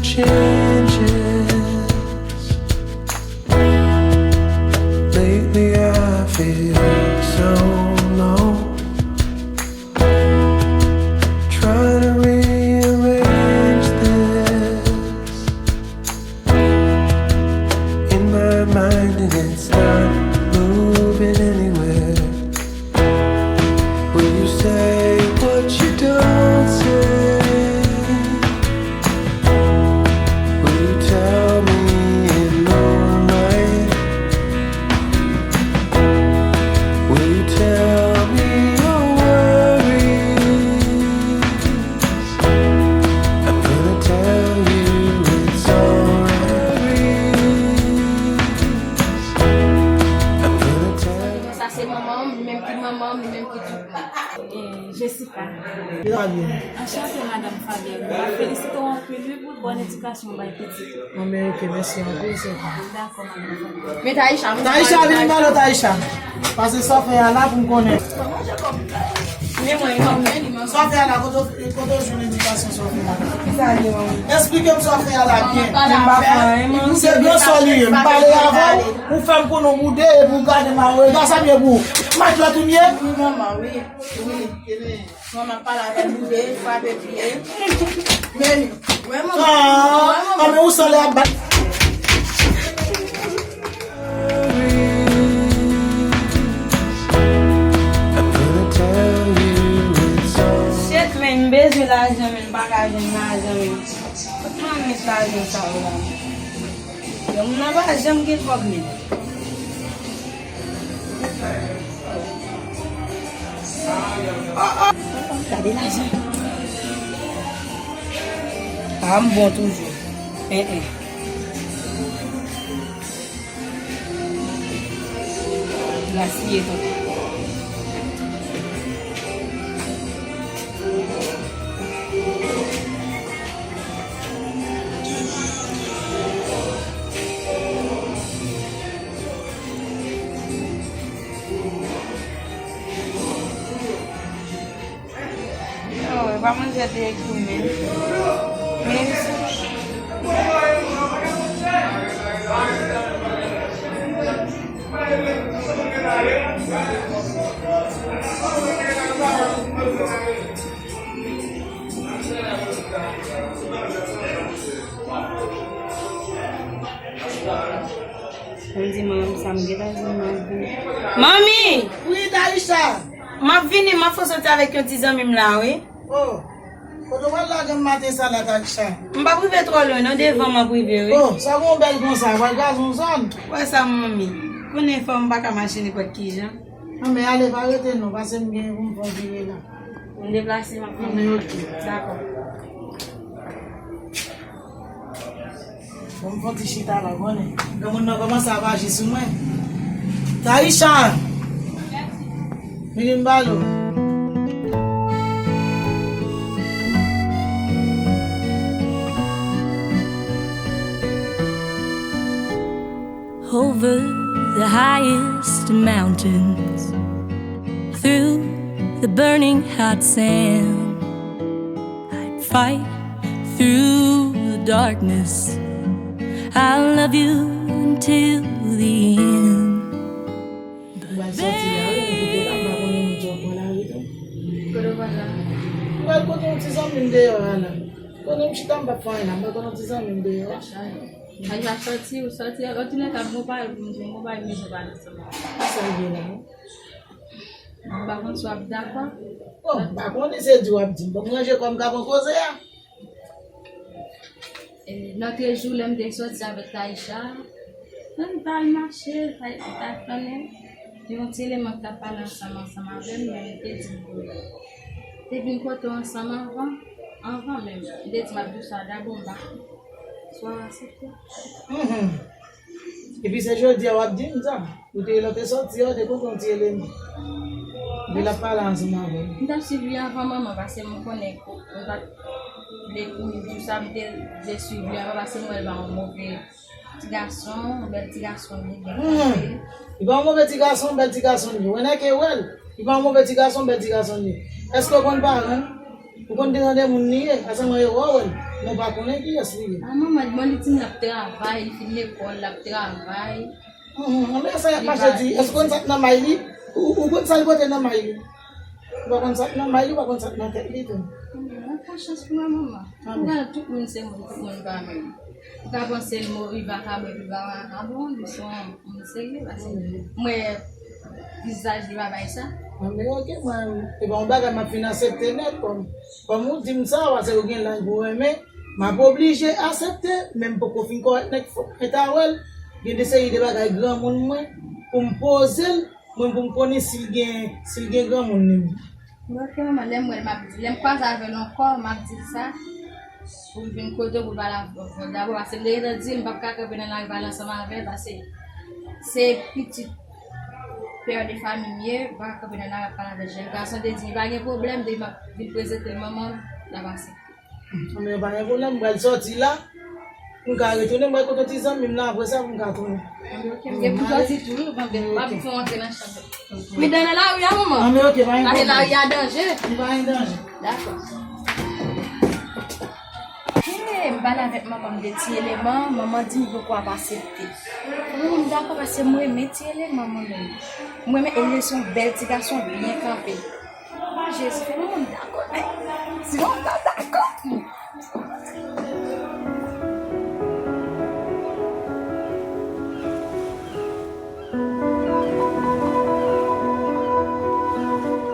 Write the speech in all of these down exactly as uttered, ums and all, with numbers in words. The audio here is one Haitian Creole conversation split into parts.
Changes. Lately I feel so low. Trying to rearrange this in my mind and it's not moving anywhere. Will you say what you don't say? Will you tell me in moonlight? Will you tell me your worries? I'm gonna tell you it's alright. I'm gonna tell you. Sa se manman m, li menm ki manman m, li menm ki tout. E, Jessica. Li va byen. Anchante, Madanm Fabienne. M ap felisite w anpil, wi, pou bòn edikasyon w bay pitit ou. Anben, ok, mèsi anpil, sè. Dakò, Madanm Fabienne. Men Taïcha, Taïcha, vin ba nou, Taïcha. Pase sa w fè a la pou m konnen. Men mwen, mwen, mwen. Sa w fè a la, kote w, kote w jwenn edikasyon sa w fè a la? Ki sa li, manmi? Esplike m sa w fè a la byen. Mwen pa la fè anyen, manmi. Se gran sè w li ye. M pale avè w, ou fè m konnen w boude epi w gade m a yon rega, sa m ye pou ou? Matlòt ou m ye? Wi, manman, wi. Wi. Manman pale avè l boude, frape pye. Men, men, manman. Ah, ah, men ou san lè ap bat. Shit, men, m bezwen lajan, men, m pa ka jwenn lajan, men. Kot mwen met lajan sa yo la? Yon moun nan pa janm gen kòb, men. Oh, oh. Gade lajan. Ah, m bon toujou. Eh, eh. Gaspiye tonton. Oh, e pa manje te ekri men. Men Mwen di manmi sa, m gentan di manmi. Manmi! Wi, Taïcha! M ap vini, m ap fè soti avèk yon ti zanmi m la, wi. Oh, kote w al lage m maten sa la, Taïcha? M p ap rive twò lwen, non, devan m ap rive, wi. Oh, sa gon bèl konsa, w al gaze yon zòn. Wè sa, manmi. Konnen fò m pa ka mache nenpòt ki jan. Non, men ale, pa rete non, paske m gen pou m fè yon vire la. M deplase, m ap vini. Non, men ok. Dakò. Bon, m fè yon ti chita la, konnen. Granmoun nan kòmanse ap aji sou mwen. Taïcha! Vini m pale w. Over the highest mountains, through the burning hot sand, I'd fight through the darkness. I'll love you until the end. Ou pral sòti la, wi, ou kite la, m pa konnen moun sa w pran lari tou. Kote w pral la? M pral kote yon ti zanmi m deyò a la. Konnen m chita, m p ap fè anyen la, m pral konnen yon ti zanmi m deyò a. Ay, m ap sòti, ou sòti, antoulèka, m gon pawòl pou m di w, m gon bagay m bezwen pale ansanm avè w. Ki sa l ye la? M pa konn si w ap dakò. Bon, m pa konnen, se di w ap di m. Bon, m ranje kò m ka pran koze a. E, lòt jou, lè m te sòti avèk Taïcha, nou t al mache, Taï-, Taïcha konnen, gen yon ti eleman ki t ap pale ansanm, ansanm avè m, men m te di m, te vin kote w ansanm anvan, anvan menm. M te di m ap di w sa dabò, m pa konn. Swa w aksepte. Mhm. Epi se jodi a w ap di m sa. Ou te, lè w te sòti a, w te konprann ti eleman. Epi l ap pale ansanm avè w. M t ap swiv li anvan manman, paske m konnen ko-, m pa t vle kouri di w sa, m te vle swiv li anvan, paske m wè l pa yon move ti gason, yon bèl ti gason li gen. Hmm. Li pa yon move ti gason, bèl ti gason li. Wè nèg e wè l. Li pa yon move ti gason, bèl ti gason li. Èske w konn paran l? Ou konn deja de moun li ye, a sèlman yo wè w, men w pa konnen kiyès li ye. A manman, bon, li di m l ap travay, li fin lekòl, l ap travay. Anben, sa y ap mache di, èske w konn sa k nan may li? Ou, ou konn sa l pote nan may li? Ou pa konn sa k nan may li, ou pa konn sa k nan tèt li tou. Anben, mwen pran chans pou mwen, manman. Ou konnen tout moun se moun, tout moun pa menm. Ou ka panse l move, li pa ka bwè, li pa ka bon, li se yon moun serye, paske mwen, vizaj li pa bay sa. Anben, oke, mwen, se pa yon bagay m ap fin aksepte nèt, kòm, kòm ou di m sa, paske ou gen laj pou renmen, m ap oblije aksepte, men m poko fin kòrèk nèt, fòk mwen ta wè l, gen de seri de bagay granmoun mwen, pou m poze l, mwen pou m konnen si l gen, si l gen granmoun li menm. Mwen, oke, manman, lè m wè l, m ap di, lè m kwaze avè l ankò, m ap di l sa. Pou l vin kote w pou l pale avè w dabò, paske m te gentan di l, m p ap ka kanpe nan lari pale ansanm avè l, paske se pitit pè de fanmi m ye, m pa ka kanpe nan lari ap pale avèk jèn gason. Te di m pa gen pwoblèm, depi m ap vin prezante l manman m, l ap aksepte. Anben, pa gen pwoblèm, m pral sòti la. M ka retounen, m pral kote ti zanmi m la, apre sa, pou m ka tounen. Anben, oke, m gen pou sòti tou, wi, m ap fè w antre nan chanm. Medam nan lari a, manman. Anben, oke, pa gen pwoblèm. Paske lari a danje. Pa gen danje. Dakò. Hey, m pale avèk manman m de Ti Eleman, manman di m poko ap aksepte. Mwen menm m dakò paske m renmen Ti Eleman mwen menm. M renmen, e li se yon bèl ti gason byen kanpe. Jezi, fè manman m dakò, men sinon m pa dakò.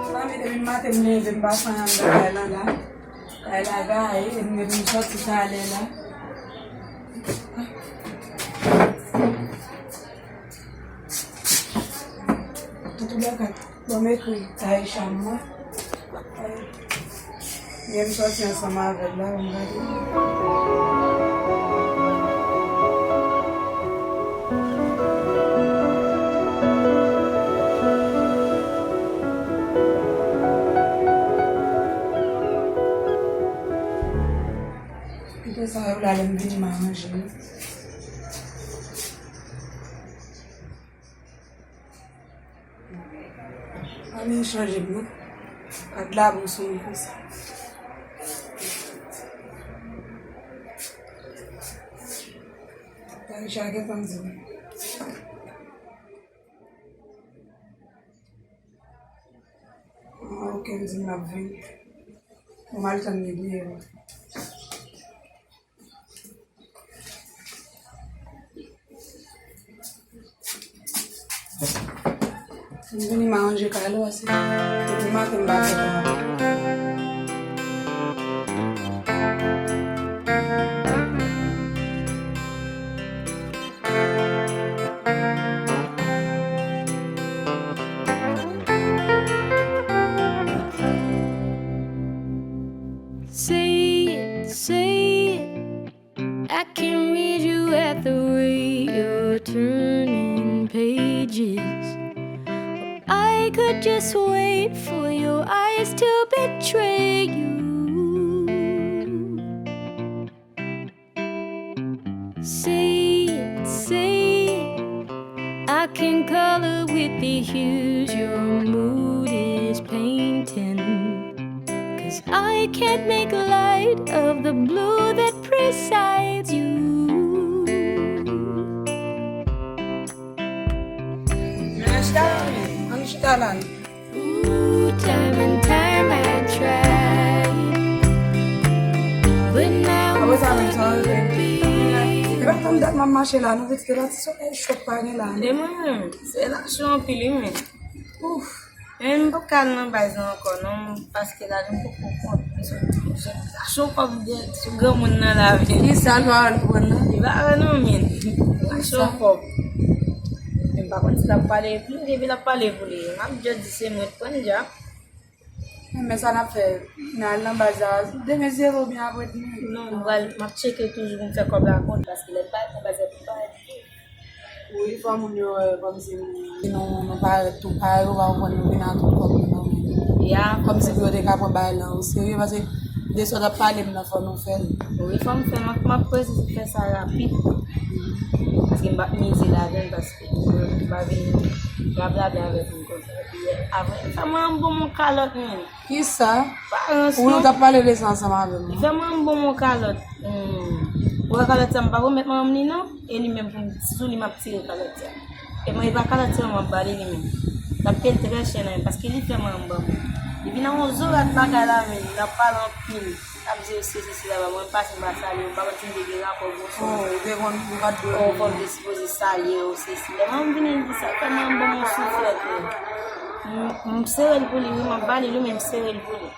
Mezanmi, depi maten m leve, m pase anndan kay lan la. Kay la gaye, m gen pou m sòti talè la. Antouka, bon, m ekri Aisha mwen. Men m sòti ansanm avè l la, m gade. Kite sa yo la, lè m vin m aranje. Ann chanje m non. Ak labou sou m konsa. Aisha gentan di m. Ah, ok, m di m ap vini. Bon, m al tann li deyò. M vini, m aranje kay la, se depi maten m pa fè kay. Say it, say it. I can read you at the way you're turning pages. I could just wait for your eyes to betray you. Say it, say it. I can color with the hues your mood is painting. 'Cause I can't make light of the blue that presides you. Ann chita la, ann chita la. Ooh, time and time I tried, but now I'm free. E pa tann dat m ap mache la, nou vit ke la ti solèy cho pa gen la. E mwen menm, se la cho anpil, wi, men. Ouf. Men m poko al nan baz la ankò, non, paske la, nou poko kont. Cho kòb de, sou granmoun nan la, men. Kisa l pa al pran nan? Li pa al non, men. Cho kòb. Men m pa konn si l ap pale, m gen pi l ap pale pou li. M ap just di se mwen k pran dja. Men sa n ap fè, n al nan baz la, demen zewo oubyen apre demen? Non, m pral, m ap tcheke toujou pou m fè kòb la kont, paske lè m pa al nan baz la, pou m pa al. Wi, fò moun yo wè kòmsi nou, nou parèt tou pare, yo pa konprann nou vin ak tout kòb nou nan men. Ya. Kòmsi pou yo te ka pran bagay la o serye, paske de sa w t ap pale m nan, fò nou fè l. Wi, fò m fè, m ap, m ap prese fè sa rapid. Paske m p ap mize ladan l, paske m pa vin blablabla avèk moun. Avè, fè mwen yon bon kalòt, men. Kisa? Parans, non. Ou nou t ap pale de sa ansanm avè m. Fè mwen yon bon kalòt. Hmm. Ou wè kalòt sa, m pa remèt manman m li, non. E li menm pou m sou li, m ap tire kalòt sa. E mwen, e pa kalòt sa, m ap ba li, li menm. L ap peye l trè chè, non, paske li fè manman m ban mwen. Depi nan yon zorat bagay la, men, n ap pale anpil. Ap di yo sesi, sela, ba mwen pase m pa salye yo, m pa konn si m te gen rapò gwo sou yo. Oh, ou te konn, ou pa t dwe. Oh, fò m te sipoze salye yo, sesi. Lè manman m vini, li di sa, fè manman m ban m yon souflèt, men. M, m sere l pou li, wi, m ap ba li, li, men m sere l pou li.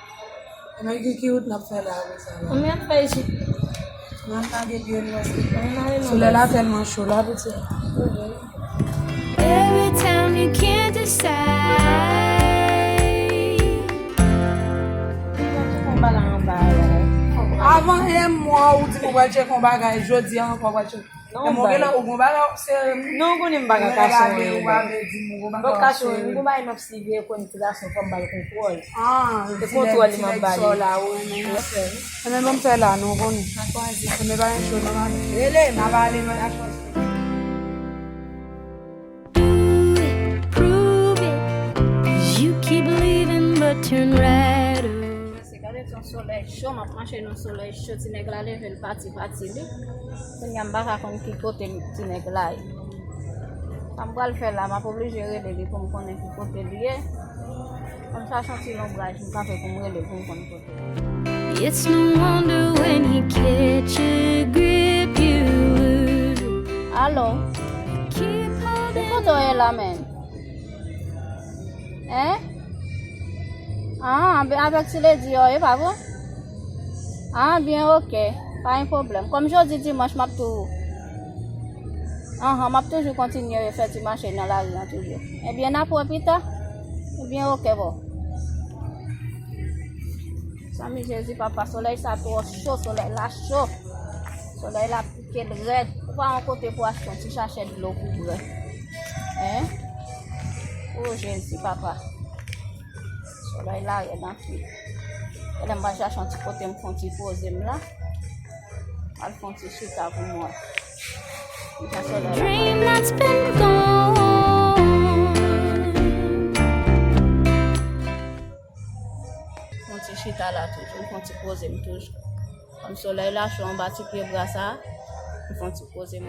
E men ki, ki wout n ap fè la, apre sa la? Konbyen n ap fè isit? N ap lage pye nou, paske solèy la tèlman cho la, piti. Every time you can't decide. Avan yon mwa, ou di m ou pral tcheke yon bagay, jodi a ankò ou pral tcheke. E mwen genlè ou gon bagay w ap sere m. Non, ou konnen m pa ka kache yon bagay. Ou pa vle di m ou gon bagay w ap sere m. M gon bagay m ap sere, konn ti gason fò m ba l kontwòl. Ah, se kontwòl li m ap ba li. Sa w la ou renmen nan fè. Enben, ban m fè la, non, ou konnen. Sa kwaze. Enben, pa gen cho, non, madanm. Rele m. N a pale, mwen la chans. Do it, prove it, 'cause you keep leaving but turn right around. Se gade yon solèy cho, m ap mache nan solèy cho, ti nèg la leve l pati, pati li. Kounye a m pa ka konn ki kote ti nèg la ye. Sa m pral fè la, m ap oblije rele li pou m konnen ki kote li ye. Kòm sa se yon ti lonbraj, m kanpe pou m rele pou m konn kote. It's no wonder when he catch a grip you lose. Alo? Ki kote w ye la menm? Hein? Ah, avèk ti lady yo, e pa vre? Ah, byen, oke. Pa gen pwoblèm. Kòm jodi dimanch, m ap tou, anhan, m ap toujou kontinye fè ti mache nan lari an toujou. Ebyen, n ap wè pita. Ebyen, oke, bò. Zanmi Jezi, papa, solèy sa twò cho, solèy la cho. Solèy la pike l rèd. Ou pa yon kote pou achte yon ti sachè dlo pou bwè. Hein? O Jezi, papa. Solèy la rèd anpil. Genlè m pral chache yon ti kote m fè yon ti poze m la. Al fè yon ti chita pou mwen. Dream that's been gone. Fè yon ti chita la toujou, fè yon ti poze m toujou. Kòm solèy la cho anba ti pye bwa sa, m fè yon ti poze m.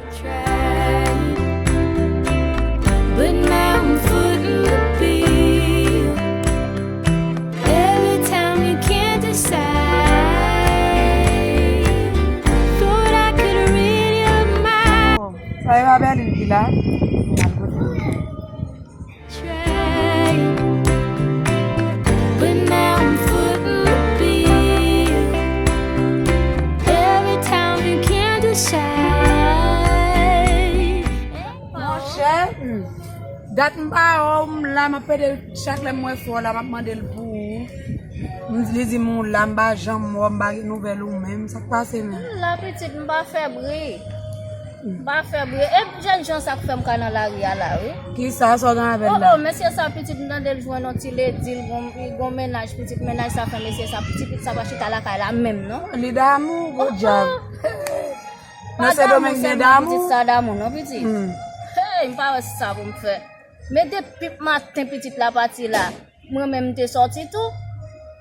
But now I'm footing the bill. Every time you can't decide, thought I could read your mind. Sa e pa Berline ki la? Try, but now I'm footing the bill. Every time you can't decide. Monchè, dat m pa wè w, m la, m ap pede chak lè m wè fò la, m ap mande l pou ou. M, li di m ou la, m pa janm wè w, m pa gen nouvèl ou menm. Sa k pase menm? M la, pitit, m pa fè bri. M pa fè bri. E jènjan sa k fè m ka nan lari a la, wi. Kisa sa w gen avè l la? Oh, oh, mesye sa pitit, m tande l jwenn yon ti lady, l gon, l gon mennaj, pitit, mennaj sa fè mesye sa, ti pitit sa pa chita lakay la menm, non. Li damou, podyab. Nan Sendomeng gen damou? Pitit sa damou, non, pitit. Hmm. Hey, m pa wè sa pou m fè. Men depi maten pitit la pati la, mwen menm m te sòti tou.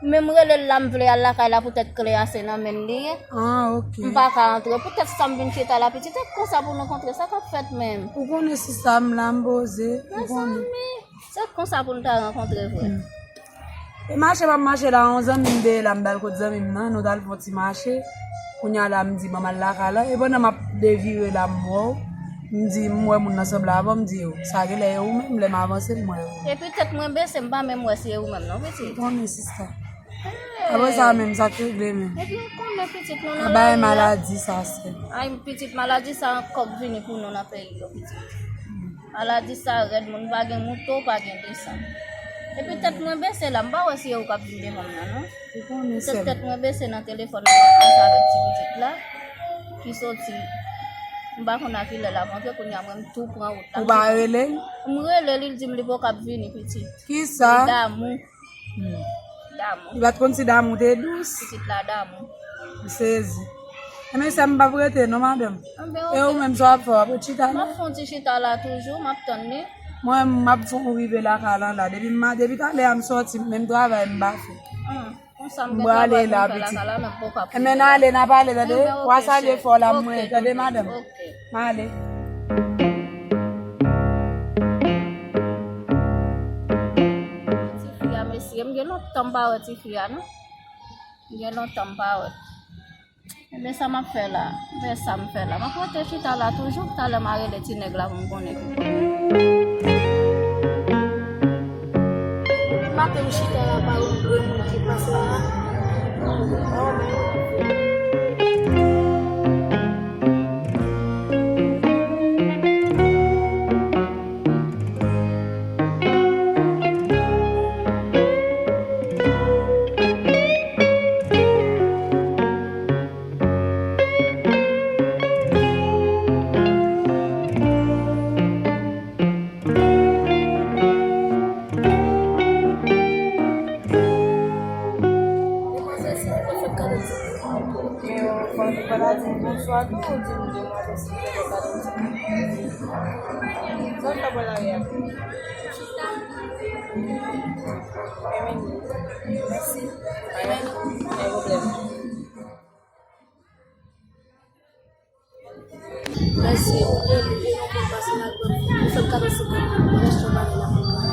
Men m rele l la, m vle al lakay la poutèt kle a se nan men l li ye. Ah, ok. M pa ka antre. Poutèt sa m vin chita la, pitit. Se konsa pou nou kontre. Sa k ap fèt menm? Ou konnen sista m la, m poze. Ou konnen. Mezanmi, se konsa pou n ta rankontre vre. Hmm. E mache m ap mache la, yon zanmi m dèyè la, m t al kot zanmi m nan, nou t al fè yon ti mache. Kounye a la, m di, "Ban m al lakay la." E pandan m ap devire la, m wè w. M di, m wè moun nan sanble avè w, m di, "Yo, sa genlè e ou menm." Lè m avanse, m wè ou. Epi tèt mwen bese, m pa menm wè si e ou menm non, pitit. Ou konnen, sista. Apre sa menm, sa k regle menm? Epi ou konnen pitit nou nan lari a. Maladi sa, sè. Ay, pitit, maladi sa ankò k vini pou nou nan peyi yo, pitit. Maladi sa rèd, moun pa gen mouton, pa gen desann. Epi tèt mwen bese la, m pa wè si e ou k ap vin devan m nan, non. Ou konnen sè m. Tèt mwen bese nan telefòn nan, m ap panse avèk ti pitit la, ki soti, m pa konn a kilè l ap antre, kounye a mwen m tou pran wout la. Ou pa rele l? M rele l, li di m li poko ap vini, pitit. Kisa? Li damou. Hmm. Damou. Li pa t konn si damou te dous. Pitit la damou. M sezi. Enben, sè m, m p ap rete non, madanm. Enben, e ou menm, sa w ap fè, w ap ret chita la? M ap fè yon ti chita la toujou, m ap tann li. Mwen, m ap fè yon rive lakay lan la. Depi m, depi talè a m sòti, menm travay m pa fè. Hmm. Konsa m gen travay pou m fè lakay la, men m poko ap rive la. Enben, n ale, n ap ale, tande? Enben, oke, cheri. W a salye fò la, mwen, tande, madanm? Oke. M ale. Tifi a, mesye, m gen lontan m pa wè tifi a, non. M gen lontan m pa wè. Enben, sa m ap fè la? Enben, sa m fè la? M ap rete chita la toujou. Talè m a rele ti nèg la pou m konnen ki kote. Maten, m chita la, pa yon grenn moun ki pase la. Demwazèl, si w te fè kado ti. Men, ou pa ta di m bonswa tou, ou di m demwazèl, si w te fè kado ti. Sa w fè bò lari a? Chita. Enben, mèsi. Pa gen pwoblèm. Mèsi, ou byen, ou byen, ou byen pase la, ou fè m kado senkant goud, mwen achte yon bagay la pou mwen.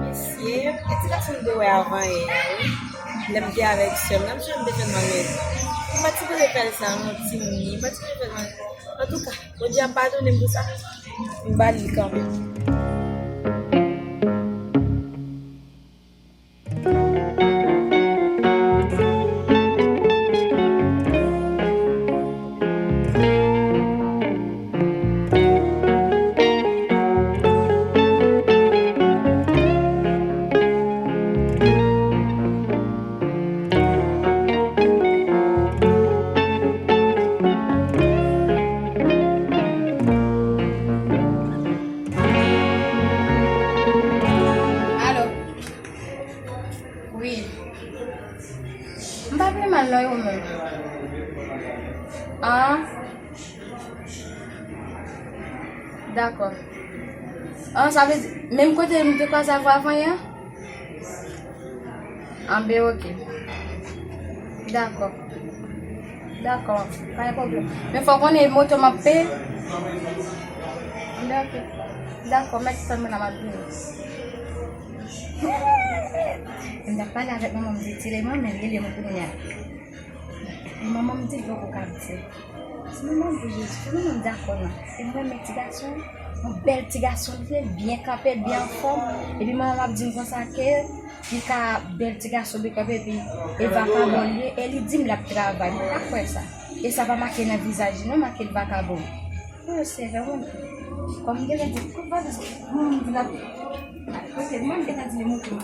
Mesye, e ti gason m te wè avan yè a, wi. Lè m te avèk sè m nan, mesye m te fè m anmède. M pa t sipoze fè l sa, non, timoun, m pa t sipoze fè l sa. Antouka, Bondye ap padone m pou sa. M ba li l kanmenm. Alo. Wi. M pa vle mal non, yo menm. Ah. Dakò. Ah, sa vle di, menm kote nou te kwaze avè w avan yè? Anben, oke. Dakò. Dakò, pa gen pwoblèm. Men fò w konnen moto m ap peye. Anben, oke. Dakò, mèsi tann mwen la, m ap vini. M t ap pale avèk manman m, m di, tire manman m, rele m kounye a. Manman m di l poko ka di. Manman m di, Jezi, fè manman m dakò non. E m renmen ti gason, yon bèl ti gason li ye, l byen kanpe, l byen anfòm. Epi manman m ap di m konsa ke li ka bèl ti gason, byen kanpe, epi e vakabon li ye, e li di m l ap travay. Mwen pa kwè sa. E sa pa make nan vizaj li non, make l vakabon. Oh, se vrè, mwen. Kòm m gentan di, kòm pa di, mwen, m di l ap, ok, mwen, m gentan di li montre m.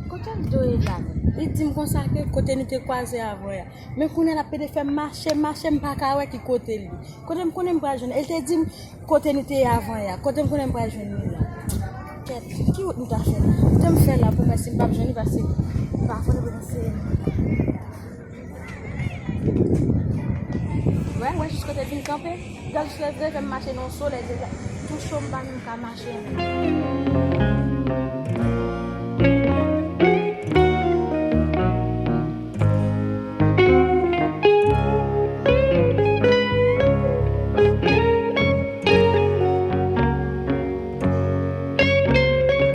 Kote Aldo ye la? Li di m konsa ke kote nou te kwaze avan yè a. Men kounye a l ap pede fè m mache, mache, m pa ka wè ki kote l ye. Kote m konnen m pral jwenn? E l te di m kote nou te ye avan yè a. Kote m konnen m pral jwenn li la? Kèt, ki wout nou ta fè? Kote m fè la pou mwen si m p ap jwenn li, paske m pa konnen pou mwen se. Wè, wè jis kote l vin kanpe. Gad jis lè vre fè m mache nan yon solèy deja. Tou cho m pa menm ka mache.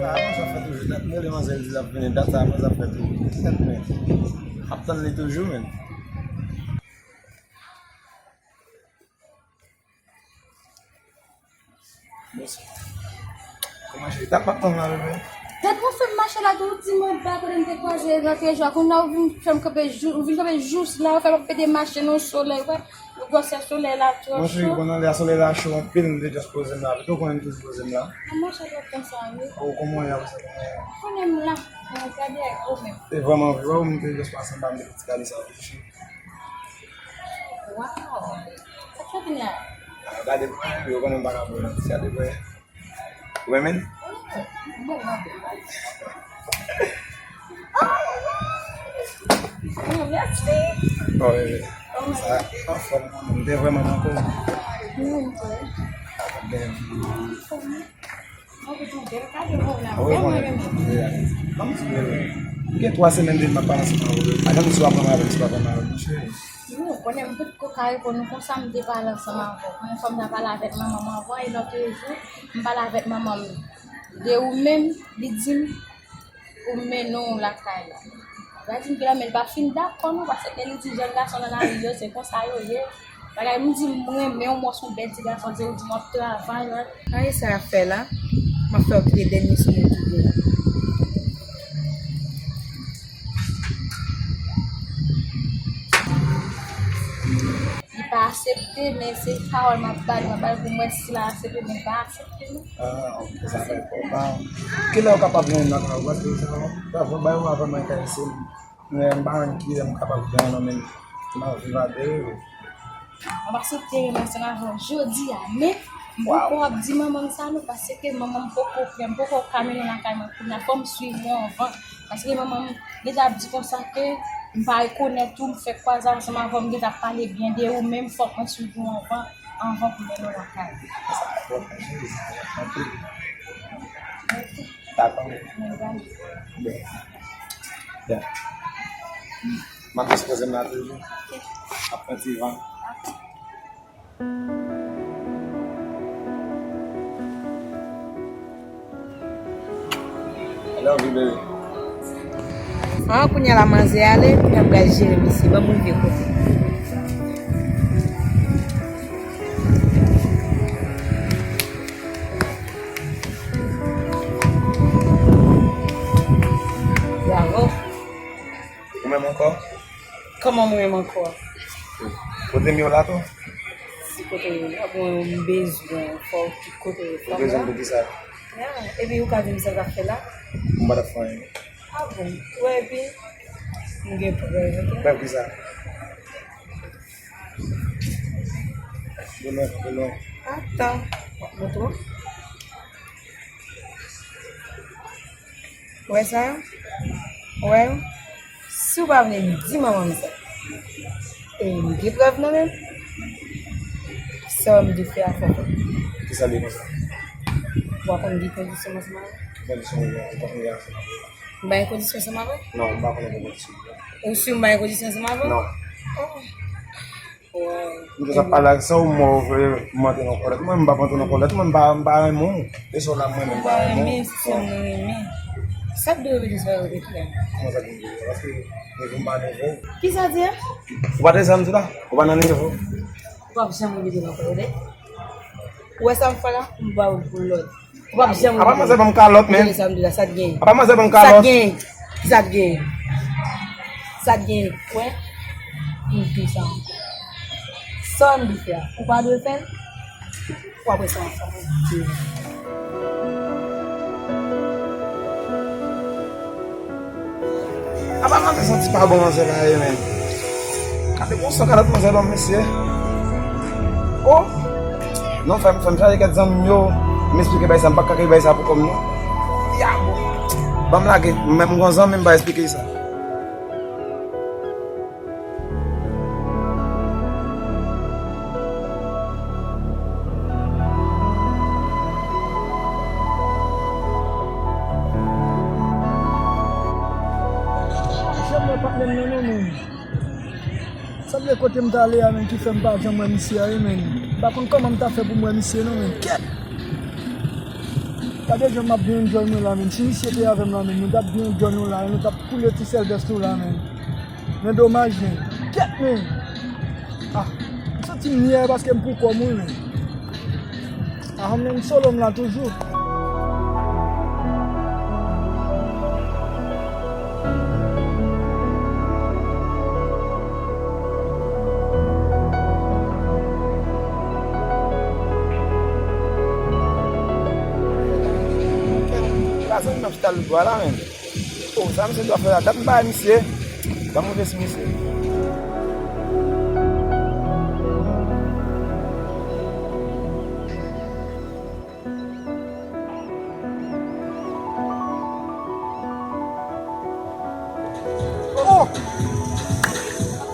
Ah, manzè ap fè toujou dat. Mwen rele manzè, li di l ap vini dat sa, manzè ap fè toujou. Tèt mwen. Ap tann li toujou, menm. Bonswa. Kòman cheri? T ap tann la, bebe? Tèt mwen fè m mache la tou, di mwen ba kote m te kwaze nan trejwa. Kounye a ou vin fè m kanpe jou, ou vin kanpe jous la, ou fè m ap pede mache nan solèy, wè. Gwosè solèy la twò cho. Mon cheri, bon, nan lè a solèy la cho anpil, m te just poze m la. Pito konnen m toujou poze m la. Mwen mache lòt tan sa, wi. Oh, kòman w ye, kòman w ye? Konnen m la. Mwen gade ak ou menm. E vrèman vre, wè, m te just pase anba, m te ti gade sa tou, cheri. Wow. Sa k fè vin la? Ah, gade mwen, yo konnen m pa ka pran nan ti gade mwen. Ou renmen? Bon, bon, bon. Oh, mèsi. Oh, wi, wi. Sa, anfòm, m te vrèman manke w. Mwen tou. Mwen tou, gade, gade, mwen la, wi, vrèman renmen. Ban m di w, m gen twa semèn depi m ap pale ansanm avè w. Pa janm di w ap pran m avè m, si w ap pran m avè m, monchè. Ou konnen m potko ka reponn ou konsa, m te pale ansanm avè w. Mwen, fò m ta pale avèk manman m anvan, e lòt jou, m pale avèk manman m de ou menm, li di m ou mennen w lakay la. Sa di m ke la, men l pa fin dakò non, paske li di jèn gason nan lari yo, se konsa yo ye. Bagay, m di m renmen w, m wè w se yon bèl ti gason, di ou di m w ap travay, wè. Kare sa y ap fè la, m ap fè w kite dènye sou moun ki gen. Li pa aksepte, men se pawòl m ap ba li, m ap ba li pou m wè si l a aksepte, men li pa aksepte non. Ah, ok, sa fè kòb. Ah, kilè w kapab jwenn nan travay? Paske sa, sa fè bay ou avè mwen ka ese. Men m pa konn kilè m kapab jwenn nan men m ap viv avè yo. M ap aksepte renmen ansanm avè w jodi a, men m poko ap di manman m sa non, paske manman m poko prè, m poko ka mennen w lakay mwen kounye a, fò m swiv ou anvan. Paske manman m gentan ap di konsa ke m pa rekonèt ou, m fè kwaze ansanm avè w, m gentan ap pale byen de ou, men fòk mwen swiv ou anvan, anvan pou m mennen w lakay. Dakò. Bon. Bon. M ap dispoze m la toujou. M ap pran ti van. I love you, baby. Ah, kounye a la manzè ale, kounye a m pral jere misye, ban m rive kote. Bravo. Ou menm ankò? Kòman mwen menm ankò? Kote m yo la tou? Si kote m yo la, bon, m bezwen, fò w ki kote yo. Ou bezwen m pou ki sa? Ya, epi ou ka di m sa k ap fè la? M pa t ap fè anyen. Ah bon? Ou wè, epi m gen prèv, ok? Prèv ki sa? Atan, m ap montre w. Ou wè sa? Ou wè? Si w pa vle di manman m sa. E m gen prèv nan men m. Sa m di fè a fò fè. Kisa l ye konsa? Ou pa konn gen kondisyon m ansanm avè w? Ki kondisyon ou gen? Ou pa konn gen ansanm avè w? M pa gen kondisyon ansanm avè w? Non, m pa konnen gen kondisyon. Ou si m pa gen kondisyon ansanm avè w? Non. Oh. Wow. M te sa pale ak sa ou mò vle m antre nan kòlèt. Mwen, m p ap antre nan kòlèt. Mwen, m pa, m pa renmen w. E sa w la, mwen menm, m pa renmen w. Ou pa renmen, se sèl mwen renmen. Sa k dwe rete sa yo rete la? Kòman sa k dwe rete? Paske nivo m pa nivo w. Kisa di a? Ou pa te sa m di la? Ou pa nan nivo? Ou p ap janm rete nan kòlèt. Ou wè sa m fè la? M ba w pou lòt. Ou p ap janm. Apa manzè ban m kalòt, men? Tande sa m di la, sa t gen? Apa manzè ban m kalòt? Sa t gen? Sa t gen? Sa t gen? Wè? M di sa ankò. Sa m di fè a, ou pa dwe fè l? Ou apre sa, sa m di. Apa manzè santi pa bon manzè la ye, men. Gade bon san kalòt manzè ban m, mesye. Oh! Non, fè m, fè m chaje kèk zanmi m yo. M esplike bay sa, m pa ka bay sa pou kò m, non. Ya, bon. Ban m lage, m menm gon zanmi m pa esplike sa. Janm wè patnè m nan non, menm. Sanble kote m t ale a, menm, ki fè m pa janm wè misye a, wi, menm. M pa konn kòman m ta fè pou m wè misye, non, menm. Kèt! Gade jan m ap byen enjoy mwen la, menm. Si misye te avè m la, menm, nou t ap byen enjoy nou la, nou t ap koule ti sèl vès nou la, menm. Men domaj, men. Kèt, men. Ah, m santi m yè paske m pou kò m, wi, men. Ah, men m solo m la toujou. Kèt, la zanmi m ap chita lòtbò a la, men. Oh, sa misye dwe fè la, dat m pa wè misye. Ban m rive sou misye.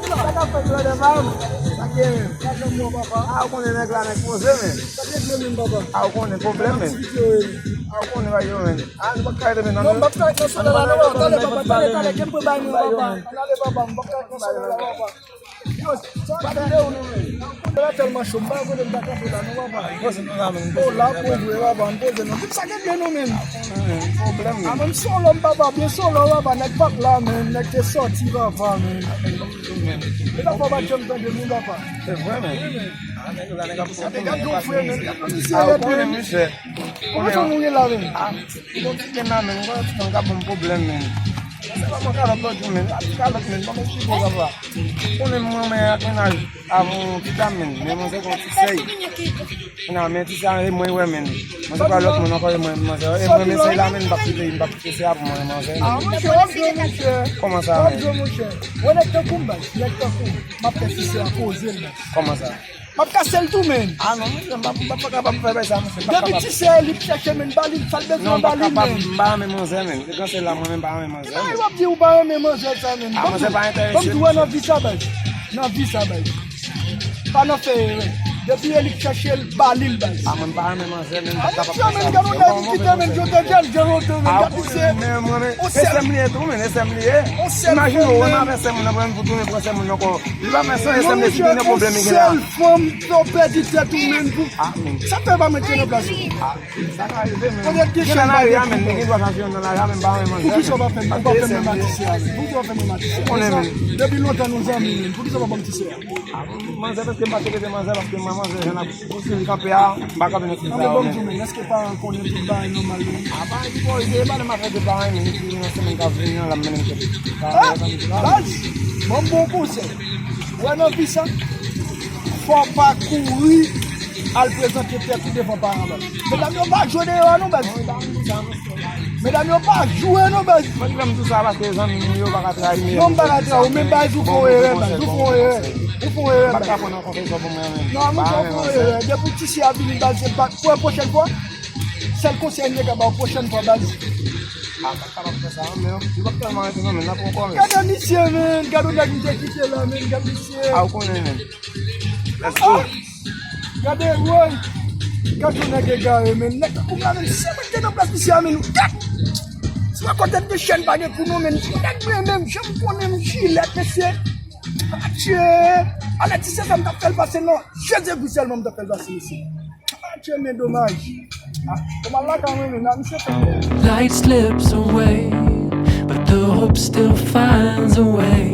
Sa k ap fèt, brother pa m? Sa k gen menm? Sa k ap bon, papa? A, ou konnen nèg la, nèg poze, men. Sa k gen menm, papa? A, ou konnen pwoblèm, men. Aktivite yo ye. A, ou konnen bagay yo, men. A, nou pa ka rete, men. Non, m p ap ka rete nan solèy la, non, papa. Talè, papa, talè, talè, ke m pral bay mwen, papa. Ann ale, papa, m p ap ka rete nan solèy la, papa. Yo, sa k ap fèt, ou, non, men? Solèy la tèlman cho, m pa konnen m ta kanpe la, non, papa. Poze nou la, men. O, la, pou vre, papa, m poze, non. Tout sa k gen, non, men. Pwoblèm, men. A, men, m se yon lòm, papa, byen se yon lòm, papa, nèg pa t la, men, nèg te sòti, papa, men. E papa pa t janm tande nou, papa. Se vre, men. A, nèg la, nèg ap sòti, men. Gad yon frè, men. Gad yon misye rete, men. Kòman sa nou ye la, men? A, yon ti ken la, men. Yon ti ken k ap ban m pwoblèm, men. Se pa mwen kalòt lòt jou, men. A, ti kalòt, men. Ban m eksplike w, papa. Konnen mwen, men, ak mennaj, avan yon ti dam, men. Men mwen se yon ti sèy. Kounye a, men ti sa, e mwen, wè, men. Mwen se pa lòt moun ankò, e mwen, manzè. E mwen, men sèy la, men, m p ap kite, m p ap kite sèy a pou mwen, manzè, men. A, monchè, w ap jwe, monchè. Kòman sa, men? W ap jwe, monchè. Wè nèg tankou m, baz. Nèg tankou m. M ap fè ti sèy a poze l, baz. Kòman sa? M ap kase l tou, men. A, non, monchè, m p ap, m p ap kapab fè bagay sa, monchè. M p ap kapab. Depi ti sèy a li ap chèche, men, ba li, sa l bezwen, ba li, men. Non, m p ap kapab, m pa renmen manzè, men. Se gran sèy la, mwen menm, m pa renmen manzè, men. Ki bagay w ap di ou pa renmen manzè sa, men? A, manzè pa enterese m, men. Ban m di w, nan vi sa, baz. Nan vi sa, baz. Pa nan fè erè. Depi e li k chache l, ba li l, baz. A, mwen pa renmen manzè, men m pa kapab fè sa. A, men gad yon nèg ki kite, men, Joe Tedjel, Joe Roto, men, gad misye. Men mwen, men, e sè m li ye tou, men, e sè m li ye. Imajine w, ou nan avè sè moun nan, pou tounen pran sè moun nan ankò. Li pa fè sans, e sè m li ye, si tounen pwoblèm li gen la. Yon sèl fanm, fè w pèdi tèt ou, men, pou. A, men. Sa fè pa mete nan plas ou. A. Sa ka rive, men. Poukisa w pa fè m, pa fè m menm ak ti sè a, men? Poukisa w pa fè m menm ak ti sè a, men? Konnen, men. Depi lontan nou zanmi, men. Poukisa w pa ban m ti sè a? A, manzè, paske m pa te rete manzè, paske mwen manzè, jan n ap pouse l kanpe a, m pa kanpe nan ti sa yo, men. Ban m di w, men, èske paran konnen tout bagay nòmal, men? A, paran ki koze, e pa de m afè de paran, men, ki nan semèn k ap vini an, l ap mennen m kote. Baz, ban m bon konsèy. Wè nan vi sa, fò w pa kouri al prezante tèt ou devan paran baz. Medam yo pa jwe deyò a non baz. Medam yo pa jwe non baz. Mwen di fè m di sa paske zanmi m yo pa ka trayi m. Non, m pa ka trayi w, men baz ou fè yon erè baz. Ou fè yon erè. Ou fè yon erè baz. Non, mwen fè yon erè. Depi ti sè a vini baz, se pa pou pwochèn fwa. Sèl konsèy m te ka ba w pwochèn fwa baz. A, pa kapab fè sa, men, li p ap tèlman rete nan men l la poko, men. Gade misye, men. Gade yon nèg m te kite la, men. Gade misye. A, ou konnen, men. Let's go. Gade, woy. Gade yon nèg egare, men. Nèg tankou m la, men. Si mwen te nan plas misye a, men. Gad! Si mwen kote m te chèn pa gen kou non, men. Nèg mwen menm, jan m konnen m jilèt, mesye. Adye! Alè, ti sè sa m t ap fè l pase, non. Jezi Kris sèlman m t ap fè l pase, mesye. Adye, men domaj. Ah, kòman l lakay mwen, men, nan misye fè. Light slips away, but the hope still finds a way.